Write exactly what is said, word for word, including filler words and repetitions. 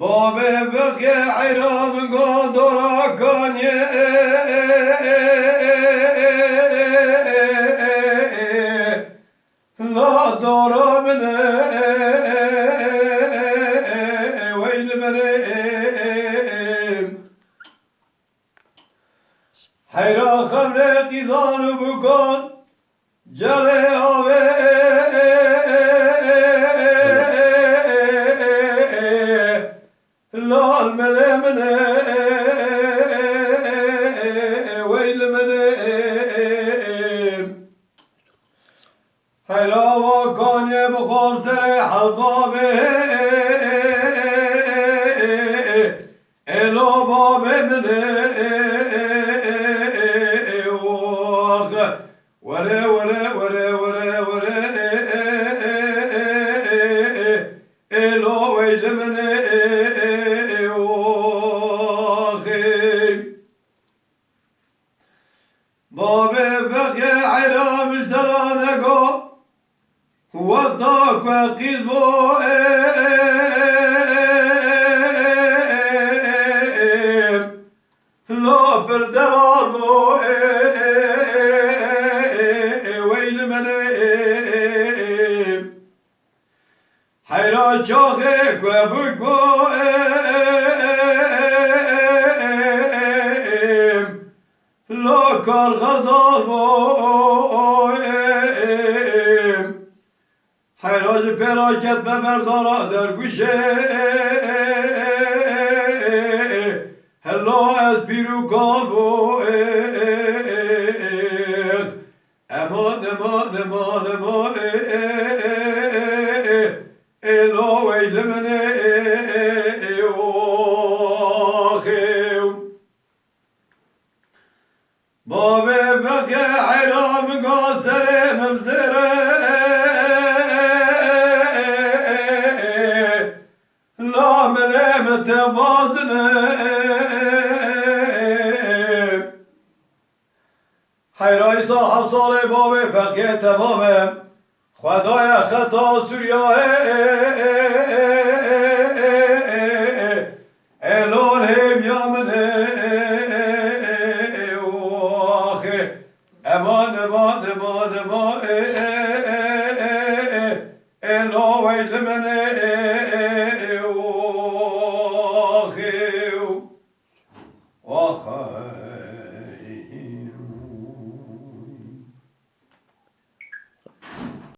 Babê Feqê heyra min got dora kaniyê. La dora min e, weyl min e. Heyra xemrê qîzan û bûkan cerê avê. Lal melê min e, weyl min e. Heyra va kanê bixwam serê hezabê. Elo babê min e, ox. Were, were, were, were, were, e, e, e, e, e, e, elo weyl min e, e, e, ox, e. Babê Feqê heyra miştera nego, wexta ku qîz bo, e, e, e, e, e, e, La pir derar bo, e, e, e, e, e, weyl min e, e, e, e. Heyra çaxê ku bik bo, e, e, e, e, e, e, e. La kar xezal bo, e, e, e, e. Heyra ji pêra ket me berdara dergûşê. Helo ez pîr û kal bû. Eman, eman, eman, eman. Elo weyl min e, oxê. Babê Feqê heyra min got serê min zêre, la milê min tevazine. Heyra îsa heft salê babê Feqê temam e. Xwedayê xeta Sûriyayê, ê lor hêviya min e, oxê. Eman, eman, eman, eman, ê, ê, ê, ê, ê, ê, lo weyl min e, oxê. Ox.